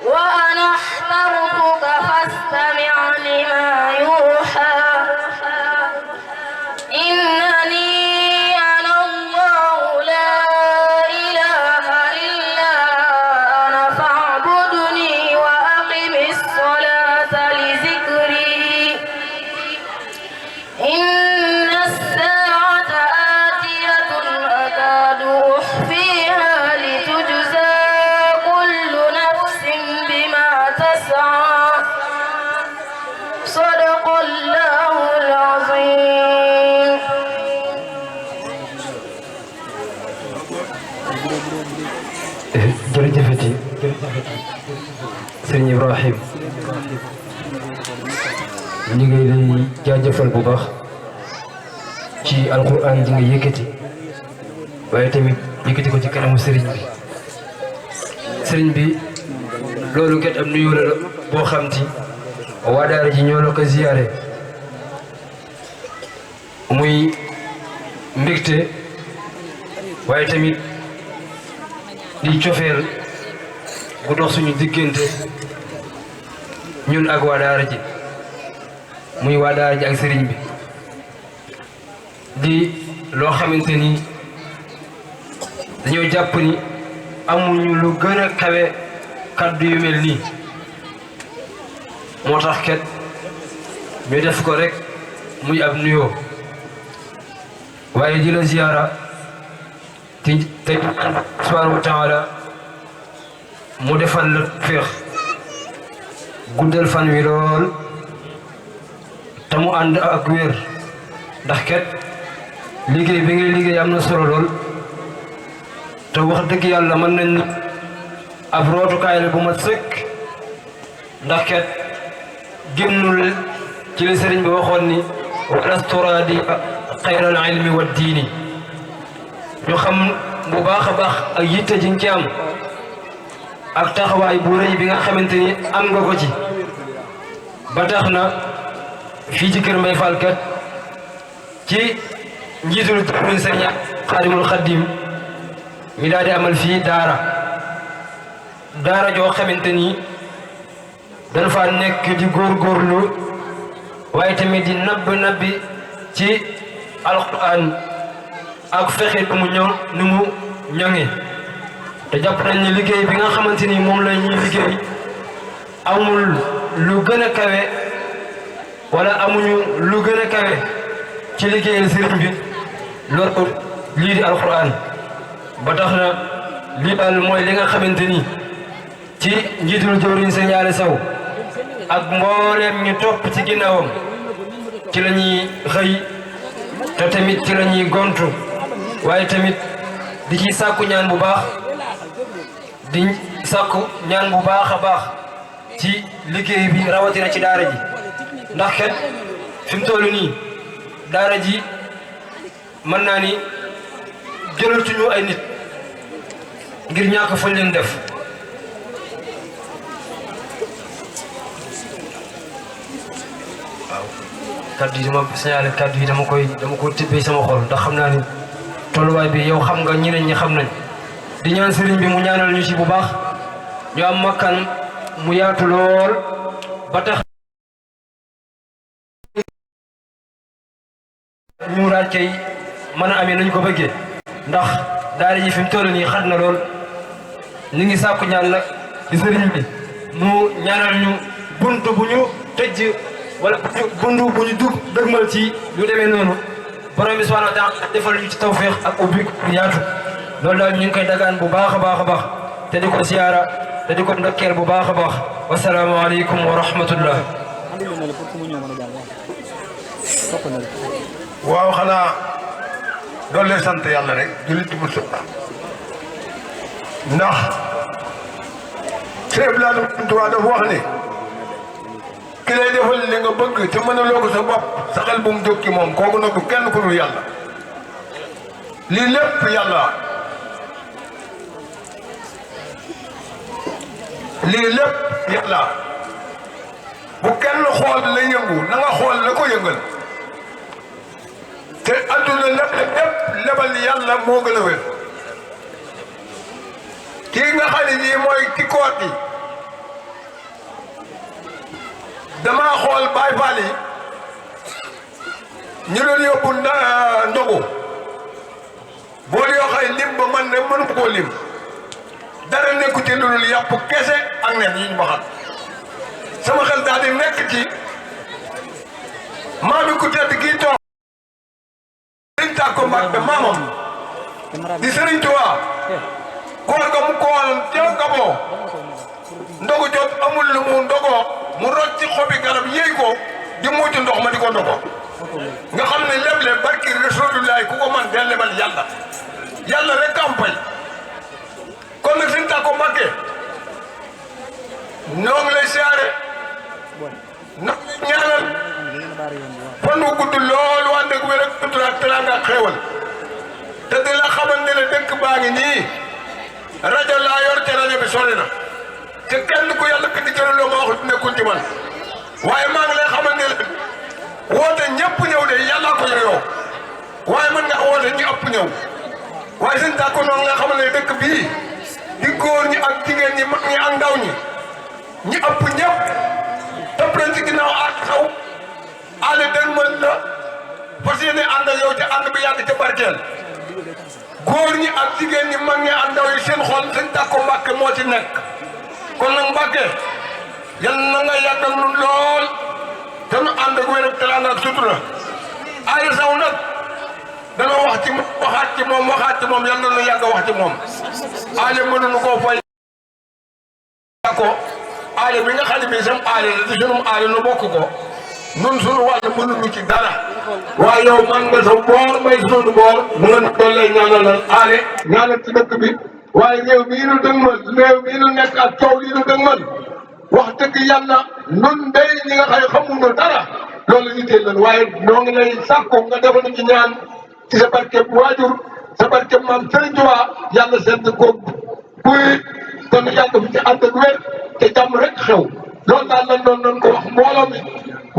وأنا اخترتك فاستمع لما يوحى إنني أنا الله لا إله إلا أنا فاعبدني وأقم الصلاة لذكري إن الساعة آتية أكاد أخفيها لتجزى كل نفس بما تسعى صدق الله العظيم. jërëjëfati sëriñ Ibrahim ñu ngi lay jaajëfal bu baax ci alquran ji nga yëkkati waaye tamit yëkkati ko ci kanamu sëriñ bi loolu kat am nuyu la boo xam ti waa daara ji ñoo la ko ziyaare muy mbégte waaye tamit di cofeel gu dox suñu diggante ñun ak waa daara ji muy waa daara ji ak sëriñ bi di loo xamante ni dañoo jàpp ni amuñu lu gën a kawe kaddu yu mel nii moo tax ket ñu def ko rek muy ab nuyoo waaye di la ziyaara te subhaanahu wa taala mu defal la féex guddal fan wi lool te mu ànd ak wér ndax ket liggéey bi ngay liggéey am na solo lool te wax dëgg yàlla mën nañ ni ab rootukaay la bu mat sëkk ndax ket génnul ci li sëriñ bi waxoon ni walastu raadi xayral ilmi wa diini ñu xam bu baax a baax ak yitte ji nga ci am ak taxawaay bu rëy bi nga xamante ni am nga ko ci ba tax na fii ci kër Mbay Fall kat ci njiitul turin sëriñ Xaadimul Xaddim mi daal di amal fii daara joo xamante ni dañ fa nekk di góorgóorlu waaye tamit di nabbi ci alquran ak fexe nu mu ñoŋe te jàpp nañ ni liggéey bi nga xamante ni moom la ñuy liggéey amul lu gën a kawe wala amuñu lu gën a kawe ci liggéeyal sëriñ bi loolu lii di alquran ba tax na lii daal mooy li nga xamante ni ci njiitul jëwriñ sëñ Yaale Saw ak mbooleem ñu topp ci ginnaawam ci la ñuy xëy te tamit ci la ñuy gontu waaye tamit di ci sàkku ñaan bu baax di sàkku ñaan bu baax a baax ci liggéey bi rawatina ci daara ji ndax kat fi mu toll nii daara ji mën naa ni jëlatuñu ay nit ngir ñàkk fañ leen def waaw kaddu yi dama signalé kaddu yi dama ko tibbee sama xol ndax xam naa ni tolluwaay bi yow xam nga ñeneen ñi xam nañ di ñaan sëriñ bi mu ñaanal ñu ci bu baax ñu am makkan mu yaatu lool ba tax ñu raaj kay mën a amee nañ ko bëggee ndax daara ji fi mu toll nii xat na lool ñu ngi sàkku ñaan nag di sëriñ bi mu ñaanal ñu buntu bu ñu tëj wala buntu bu ñu dëgmal ci lu demee noonu borom bi subhanahu wa taala defal ñu ci tawféex ak ubbi yaatu loolu daal ñu ngi koy dagaan bu baax a baax a baax te di ko siyaara te di ko ndokkeel bu baax a baax wasalaamaaleykum wa rahmatullah. waaw xanaa doole sant yàlla rek jullit bu sukk ndax Sëriñ Abdou Tuubaa dafa wax ni ki lay defal li nga bëgg te mënuloo ko sa bopp sa xel bu mu jóg ci moom kooku nag du kenn ku dul yàlla lii lépp yàlla lii lépp yàlla bu kenn xool la yëngu na nga xool la ko yëngal te adduna lépp lebal yàlla moo gën a wér kii nga xam ne nii mooy ki koot yi Fall Baye Fall yi ñu doon yóbbu ndogu boo yoo xay lim ba man ne mënu koo lim dara nekku ci lu dul yàpp kese ak nen yi ñu baxal sama xel daal di nekk ci maami ku tedd kii toog Sëriñ Tàkko Mbàkke maamam di Sëriñ Tuubaa koor ga mu kooroon ca Gabon ndogu jot amul lu mu ndogoo mu rocc ci xobi garab yéey ko di muucu ndox ma di ko ndogo nga xam ne leble barki Rasulullaay ku ko man del lebal yàlla yàlla rek am pay kon nag Sëriñ Tàkko Mbàkke noo ngi lay siyaare na ñaanal fan wu gudd loolu ànd ak wér ak sutura ak teraanga ak xéewal te di la xamal ne la dëkk baa ngi nii rajo laa yor te rajo bi sori na te kenn ku yàlla bind ci loo ma waxut nekkul ci man waaye maa ngi lay xamal ne la woote ñëpp ñëw de yàllaa ko yeyoo waaye mën nga woote ñi ëpp ñëw waaye Sëriñ Tàkko noonu nga xamal ne dëkk bii di góor ñi ak jigéen ñi mag ñi ak ndaw ñi ñi ëpp ñëpp topp leen ci ginnaaw aat xaw ale den mën la fas yéene ànd ak yow ci ànd bi yàgg ca barkeel góor ñi ak jigéen ñi mag ñi ak ndaw yi seen xol Sëriñ Tàkko Mbàkke moo ci nekk kon nag Mbàkke yal na nga yàgg ak ñun lool te nu ànd ak wér ak teraanga ak sutura ay saw nag dana wax ci waxaat ci moom yal na nu yàgg wax ci moom ale mënuñu koo fay ko ale bi nga xam ne bii sam ale la di sunum ale nu bokk ko nun sunu wàll mënuñu ci dara waaye yow man nga sa boor may sunu boor mu nga doon lay ñaanalal ale ñaanal ci dëkk bi waaye réew mii nu dëgmal réew mii nu nekk ak coow lii nu dëgmal wax dëgg yàlla nun day ñi nga xam ne xamuñu dara loolu yitteel lan waaye noo ngi lay sàkku nga defal ci ñaan ci sa barkeb waajur sa barkeb maam Sëriñ Tuubaa yàlla seet ko buy te nu yàgg fi ci ànd ak wér te jàmm rek xew loolu daal lan doon ko wax mbooloo mi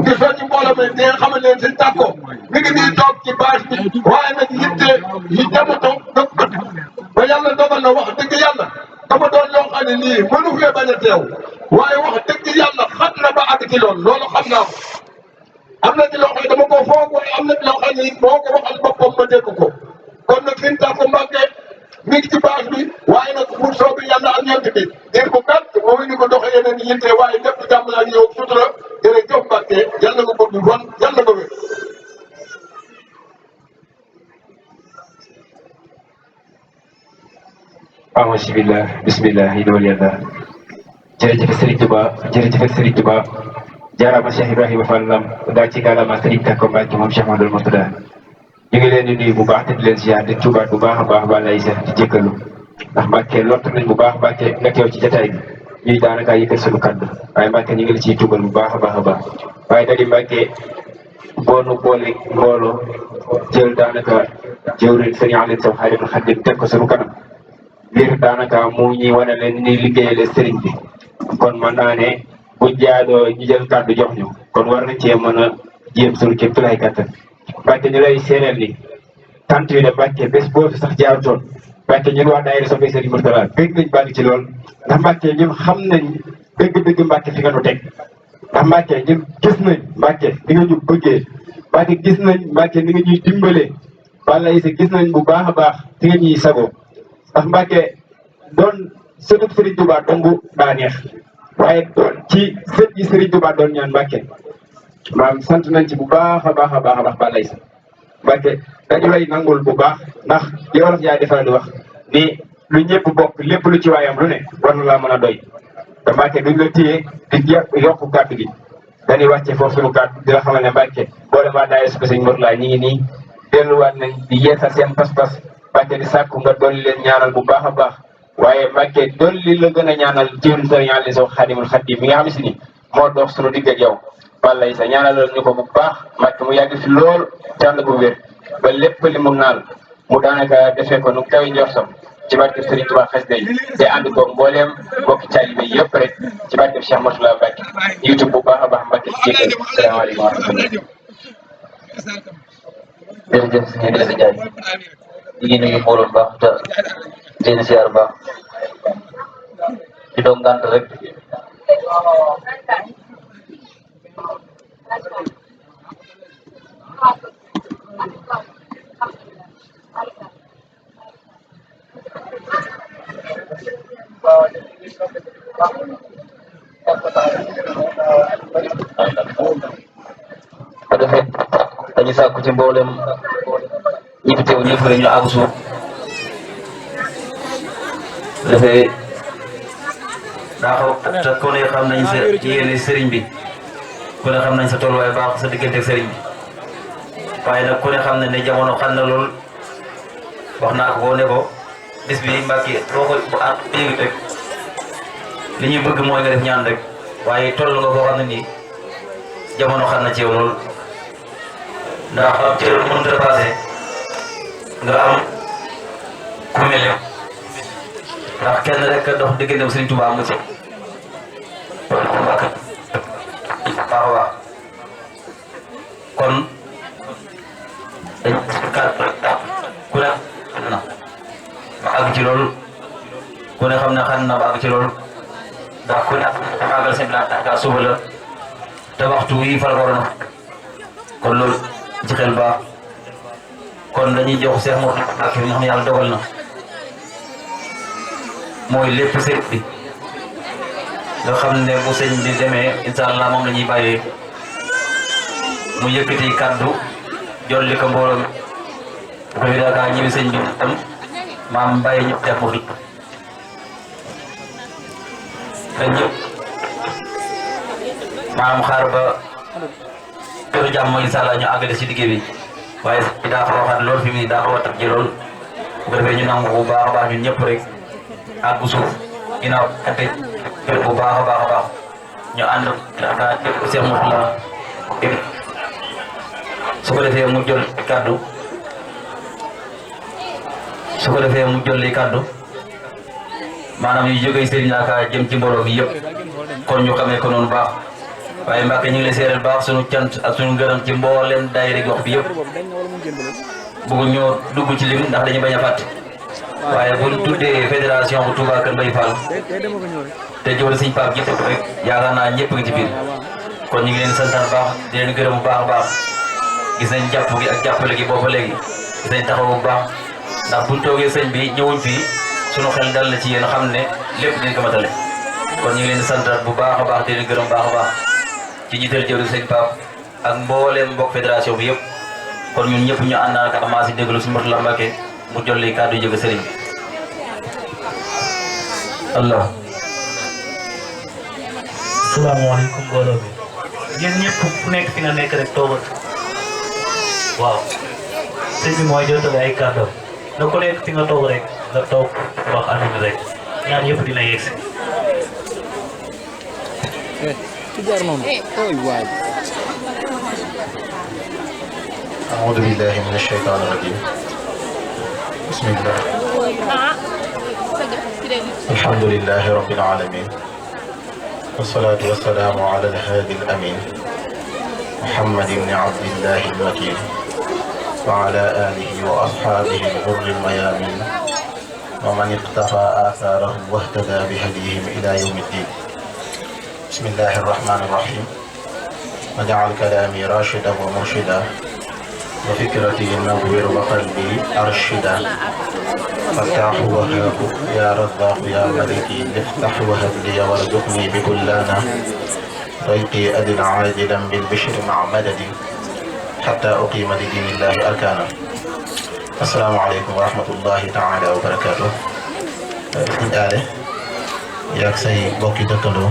di soññi mbooloo mi di nga xamal leen Sëriñ Tàkko mi ngi nii toog ci bâche bi waaye nag yitte yi jamono dog ba yàlla dogal na wax dëgg yàlla dama doon loo xam ne nii mënu fee bañ a teew waaye wax dëgg yàlla xam na ba àgg ci loolu xam naa ko am na ci loo xam ne dama ko foog waaye am na ci loo xam ne moo ko waxal boppam ma dégg ko kon nag Sëriñ Tàkko Mbàkke mi ngi ci bâche bi waaye nag bu soobee yàlla ak yent bi diir bu gàtt moom ñu ko doxee yeneen yitte waaye lépp jàmm la ak yow sutura jërëjëf Mbàkke yàlla nga bëgg fan yàlla nga wér. auzu billah bismillah yi dool yàlla jërëjëf Sëriñ Tuubaa jërëjëf Sëriñ Tuubaa jaaraama Cheikh Ibrahima Fall Lam daa ci gàllama Sëriñ Tàkko Mbàkke moom Cheikh Mamadou Mourtada ñu ngi leen di nuyu bu baax te di leen ziar di tuubaat bu baax a baax ba lay seet di jëkkalu ndax Mbàkke lott nañ bu baax Mbàkke nga teew ci jataay bi ñuy daanaka yëkkat suñu kàddu waaye Mbàkke ñu ngi la ciy tuubal bu baax a baax a baax waaye da di Mbàkke boonu boole mbooloo jël daanaka jëwriñ Sëriñ Aliou Sow Xaadimul Xaadim teg ko suñu kanam ngir daanaka mu ñuy wane leen ni liggéeyale sëriñ bi kon mën naa ne bu jaadoo ñu jël kàddu jox ñu kon war nañ cee mën a jéem suñu képp lay kàttan Mbàkke ñu lay séeréel ni tant yu de Mbàkke bés boo fi sax jaarutoon Mbàkke ñun waa daayira soppay Sëriñ Mourtada bëgg nañ bàgg ci lool ndax Mbàkke ñun xam nañ dëgg-dëgg Mbàkke fi nga nu teg ndax Mbàkke ñun gis nañ Mbàkke ni nga ñu bëggee Mbàkke gis nañ Mbàkke ni nga ñuy dimbalee wala si gis nañ bu baax a baax fi nga ñuy sagoo ndax Mbàkke doon sëtub Sëriñ Tuubaa dong daa neex waaye doon ci sët yi Sëriñ Tuubaa doon ñaan Mbàkke maam sant nañ ci bu baax a baax a baax a baax ba lay sa Mbàkke dañu lay nangul bu baax ndax li wolof yaay defal di wax ni lu ñëpp bokk lépp lu ci waayam lu ne war na laa mën a doy te Mbàkke duñ la téye di yokku kàddu gi dañuy wàcce foofu suñu kàddu di la xamal ne Mbàkke boo dem waa daayira su ko Sëriñ Mourtada ñi ngi nii delluwaat nañ di yeesal seen pas-pas Mbàkke di sàkku nga dolli leen ñaanal bu baax a baax waaye Mbàkke dolli la gën a ñaanal jëwriñ Sëriñ Aliou Sow Xaadimul Xaadim mi nga xam si ni moo dox suñu digg ak yow wallay sa ñaanalal ñu ko bu baax Mbàkke mu yàgg fi lool te ànd bu wér ba lépp li mu naal mu daanaka defee ko nu kaw njortam ci barke Sëriñ Tuubaa xasida yi te ànd ko mbooleem mbokki taalibe yëpp rek ci barke Cheikh Mourtada Mbàkke YouTube bu baax a baax Mbàkke ci jéggal salaamaaleykum wa rahmatulah. jërëjëf sëñ Idrissa Ndiaye ñu ngi nuyu mbooloo bu baax te leen siyaar bu baax di doon ngànt rek ko defee dañu sàkku ci mboolem ñi fi teew ñëpp rek ñu àgg suuf dafay daa xaw te ku ne xam nañ sa yéene sëriñ bi ku ne xam nañ sa tolluwaay baax sa diggante ak sëriñ bi waaye nag ku ne xam ne ne jamono xam na lool wax naa ko ne ko bis bi Mbàkke boo ko bu ànd yëngu rek li ñuy bëgg mooy nga def ñaan rek waaye toll nga foo xam ne nii jamono xam na ci yow lool ndax ab cër mënut a passé nga am ku mel ndax kenn rek dox digganteem Sëriñ Tuubaa mu ci waaw kon dañ ku ne na ba àgg ci loolu ku ne xam ne xam na ba àgg ci loolu ndax ku ne maagal seen plan tax suba la te waxtu wi fa la ko waroon kon loolu ci xel baax kon dañuy jox Cheikh Mouhamed Mbacké mi nga xam ne yàlla dogal na mooy lépp sëñ bi nga xam ne bu sëñ bi demee incha allah moom la ñuy bàyyee mu yëkkati kàddu jolli ko mbooloo mi bu ko fi daaka ñëwi sëñ bi tam maam bàyyi ñëpp def fi te ñëpp maam xaar ba kër jàmm incha allah ñu àggale si liggéey bi waaye sëñ bi daa xaw a xat lool fi mu nii daa xaw a tax ji lool bu ko defee ñu nangu bu baax a baax ñun ñëpp rek àggu suuf ginnaaw ate bu baax a baax a baax ñu ànd daanaka Cheikh Mouhamed su ko defee mu jël kàddu su ko defee mu jël kàddu maanaam yu jógee Serigne Naka jëm ci mbooloo mi yëpp kon ñu xamee ko noonu baax waaye Mbàkke ñu ngi lay seeral baax sunu cant ak sunu ngërëm ci mbooleem daayira gox bi yëpp bëggu ñoo dugg ci lim ndax dañu bañ a fàtte waaye bu ñu tuddee fédération bu Touba Kër Mbaye Fall te jëwal Sëñ Pape jiite ko rek yaakaar naa ñëpp ngi ci biir kon ñu ngi leen santaan baax di leen gërëm bu baax a baax gis nañ jàpp gi ak jàppale gi booba léegi gis nañ taxaw bu baax ndax buñ toogee sëñ bi ñëwuñ fii sunu xel dal na ci yéen xam ne lépp dinañ ko matale kon ñu ngi leen di santaat bu baax a baax di leen gërëm baax a baax ci jiital jëwal Sëñ Pape ak mbooleem mbokk fédération bi yëpp kon ñun ñëpp ñu ànd ak amaas yi déglu suñu Mourtala Mbacké mu jolli kàddu jóge sëriñ bi Allah. Salaamaaleykum mbooloo bi yéen ñëpp ku nekk fi nga nekk rek toogal waaw sëñ bi mooy jotale ay kàddu na ku nekk fi nga toog rek nga toog wax amin rek ñaan yëpp dina yegsi. أعوذ بالله من الشيطان الرجيم بسم الله الحمد لله رب العالمين والصلاة والسلام على الهادي الأمين محمد بن عبد الله الوكيل وعلى آله وأصحابه الغر الميامين ومن اقتفى آثاره واهتدى بهديهم إلى يوم الدين بسم الله الرحمن الرحيم وجعل كلامي راشدا ومرشدا وفكرتي نور وقلبي أرشدا فتح وهاب يا رزاق يا ملكي افتح وهب لي وارزقني بكلانا ريقي أدن عاجلا بالبشر مع مددي حتى أقيم لدين الله أركانا السلام عليكم ورحمة الله تعالى وبركاته آله yaag say bokki dëkkandoo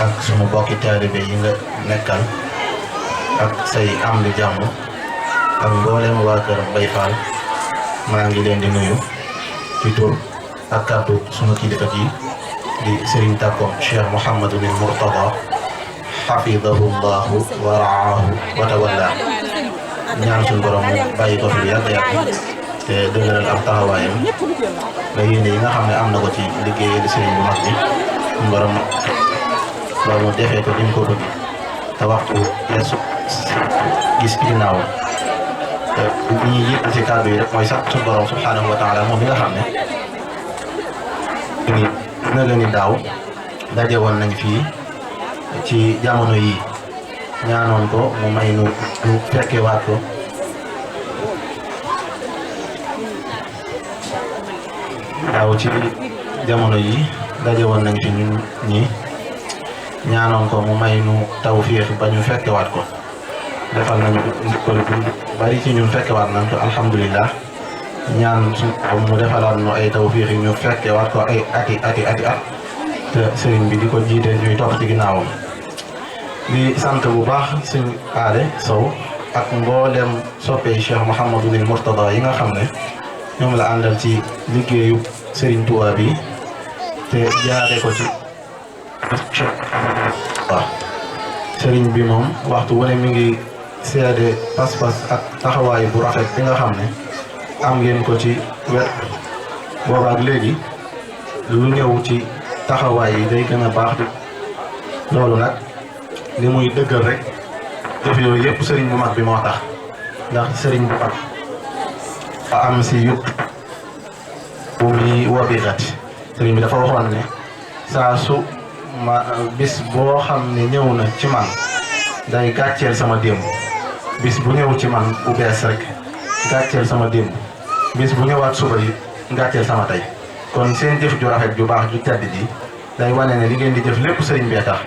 ak sunu bokki taalibe yi nga nekkal ak say am di jàmm ak mboolem waa kër Mbaye Fall maa ngi leen di nuyu ci tur ak kàddu sunu kilifa gi di Serigne Tako Cheikh Mouhamadou bin Mourtada xafidahu llahu wa raahu wa tawalla ñaan suñu borom mu bàyyi ko fi lu yàgg yàgg te dëgëral am taxawaayam nga yéene yi nga xam ne am na ko ci liggéeyal Serigne bu mag bi suñu borom loolu mu defee ko ni mu ko bëgg te waxtu yeesu gis ginnaaw li ñuy yëkkati ci kàddu yi rek mooy sax suñu borom subhanahu wa taala moom mi nga xam ne dina leen di daaw daje woon nañ fii ci jamono yi ñaanoon ko mu may nu fekkewaat ko daaw ci jamono yi daje woon nañ fi ñun ñi ñaanoon ko mu may nu tawfiix ba ñu fekkewaat ko defal nañu ko bari ci ñun fekkewaat nañ ko alhamdulillah ñaan su mu defalaat nu ay tawfiix yi ñu fekkewaat ko ay ati at te sëriñ bi di ko jiite ñuy topp ci ginnaawam di sant bu baax suñu aade sow ak mboolem soppee Cheikh Mouhamadul Mourtada yi nga xam ne ñoom la àndal ci liggéeyu Serigne Touba bi te jaare ko ci waaw Serigne bi moom waxtu wane mi ngi seede pas-pas ak taxawaay bu rafet bi nga xam ne am ngeen ko ci wet boobaak léegi lu ñëw ci taxawaay yi day gën a baax di loolu nag li muy dëggal rek def yooyu yëpp sëriñ bu mag bi moo tax ndax sëriñ bu mag fa am si yut bu muy wabirat sëriñ bi dafa waxoon ne saa su ma bis boo xam ne ñëw na ci man day gàcceel sama démb bis bu ñëw ci man bu bees rek gàcceel sama démb bis bu ñëwaat suba yi gàcceel sama tey kon seen jëf ju rafet ju baax ju tedd ji day wane ne li ngeen di jëf lépp sëriñ bee tax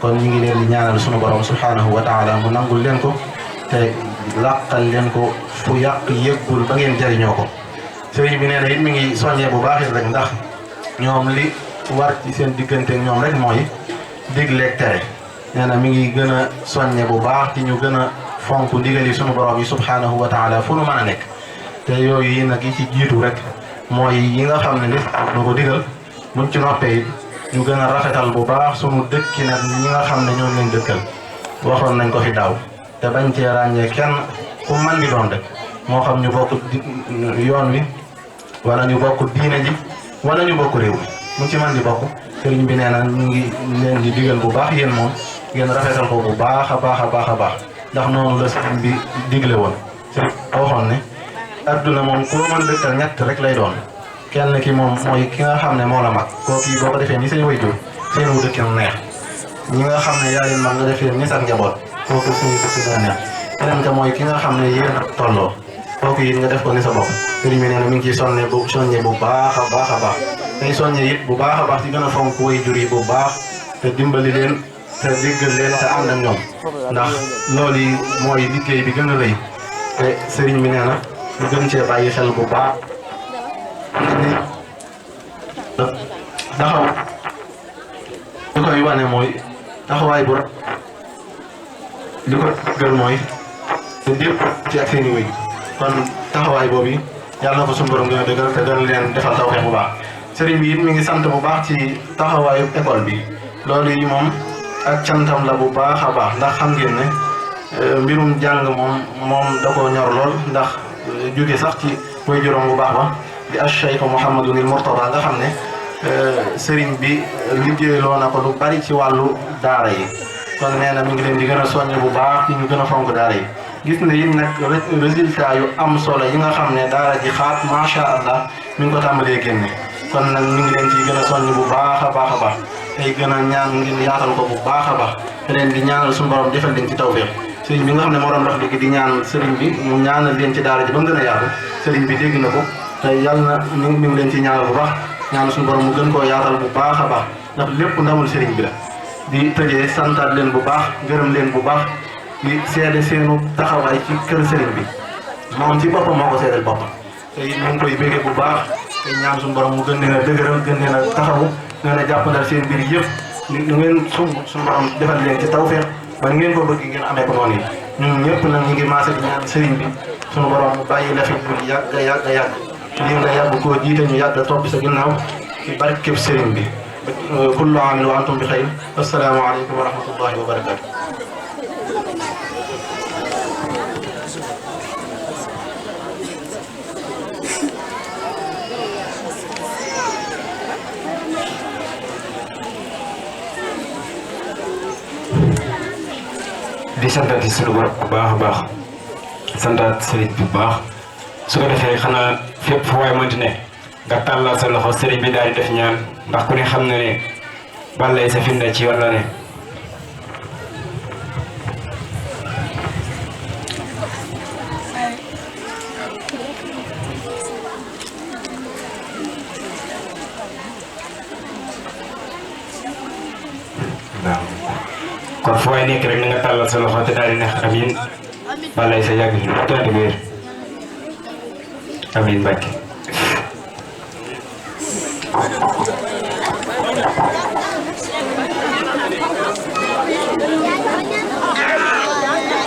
kon ñu ngi leen di ñaanal sunu borom subhanahu wa taala mu nangul leen ko te làqal leen ko fu yàq yëggul ba ngeen jëriñoo ko sëriñ bi nee na it mi ngi soññee bu baax it rek ndax ñoom li war ci seen diggante ñoom rek mooy digleeg tere nee na mi ngi gën a soññe bu baax ci ñu gën a fonk ndigali sunu borom yi subhanahu wa taala fu nu mën a nekk te yooyu yi nag yi ci jiitu rek mooy yi nga xam ne li nu ko digal buñ ci noppee it ñu gën a rafetal bu baax sunu dëkki nag ñi nga xam ne ñoo leen dëkkal waxoon nañ ko fi daaw te bañ cee ràññee kenn ku man di doon rek moo xam ñu bokk yoon wi wala ñu bokk diine ji wala ñu bokk réew mi mu ci man di bokk sëriñ bi nee na ñu ngi leen di digal bu baax yéen moom ngeen rafetal ko bu baax a baax a baax a baax ndax noonu la sëriñ bi digle woon sëriñ waxoon ne adduna moom koo mën dëkkal ñett rek lay doon kenn ki moom mooy ki nga xam ne moo la mag kooku boo ko defee ni seen waajur seen wu dëkkin neex ñi nga xam ne yaa leen mag nga defee ni sax njaboot kooku suñu dëkk dina neex keneen ka mooy ki nga xam ne yéen a tolloo kooku it nga def ko ni sa bopp sëriñ bi nee na mi ngi ciy soññe bu baax a baax a baax tey soññe it bu baax a baax ci gën a fonk waajur yi bu baax te dimbali leen te déggal leen te ànd ak ñoom ndax loolu yi mooy liggéey bi gën a rëy te sëriñ bi nee na ñu gën cee bàyyi xel bu baax taxaw li koy wane mooy taxawaay bu li ko gën mooy te dépp ci ak seen i wéy kon taxawaay boobu yàlla na ko suñu borom gën a dëggal te gën leen defal tawfeex bu baax sëriñ bi it mi ngi sant bu baax ci taxawaayu école bi loolu yi moom ak cantam la bu baax a baax ndax xam ngeen ne mbirum jàng moom da koo ñor lool ndax jóge sax ci way juróom bu baax ba di Cheikh Mouhamadul Mourtada nga xam ne sëriñ bi liggéeyloo na ko lu bari ci wàllu daara yi kon nee na mi ngi leen di gën a soññ bu baax ci ñu gën a fonk daara yi gis ne it nag résultat yu am solo yi nga xam ne daara ji xaat macha allah mi ngi ko tàmbalee génne kon nag mi ngi leen ciy gën a soññ bu baax a baax a baax tey gën a ñaan ngeen yaatal ko bu baax a baax te leen di ñaanal suñu borom defal leen ci tawfeex sëriñ bi nga xam ne moo doon dox léegi di ñaan sëriñ bi mu ñaanal leen ci daara ji ba mu gën a yaatu sëriñ bi dégg na ko te yàlla na mi ngi leen ci ñaanal bu baax ñaan suñu borom mu gën koo yaatal bu baax a baax ndax lépp ndamul sëriñ bi la di tëjee santaat leen bu baax gërëm leen bu baax di seede seenu taxawaay ci kër sëriñ bi moom ci boppam moo ko seedeel boppam te it mu ngi koy béggee bu baax te ñaan suñu borom mu gën leen a dëgëral gën leen a taxawu gën a jàppandal seen mbir yëpp lu ngeen suñu borom defal leen ci tawfeex ba ngeen ko bëgg ngeen amee ko noonu yi ñun ñëpp nag ñu ngi maase di ñaan sëriñ bi suñu borom mu bàyyi la fi bu yàgg a yàgg a yàgg lii nga yàgg koo jiite ñu yàgg a topp sa ginnaaw ci barkeb sëriñ bi kullu aamin wa antum bi xayr assalaamu aleykum wa rahmatullahi wa barakatu di santaat suñu borom bu baax a baax santaat sëriñ bi bu baax su ko defee xanaa fépp fu waay mënti ne nga tàllal sa loxo sëriñ bi daal di def ñaan ndax ku ne xam na ne Balla sa firnde ci yoon la ne kon fu waay nekk rek na nga tàllal sa loxo te daal di neex amiin balay sa yàgg ñu tontu bi wér amiin Mbàkke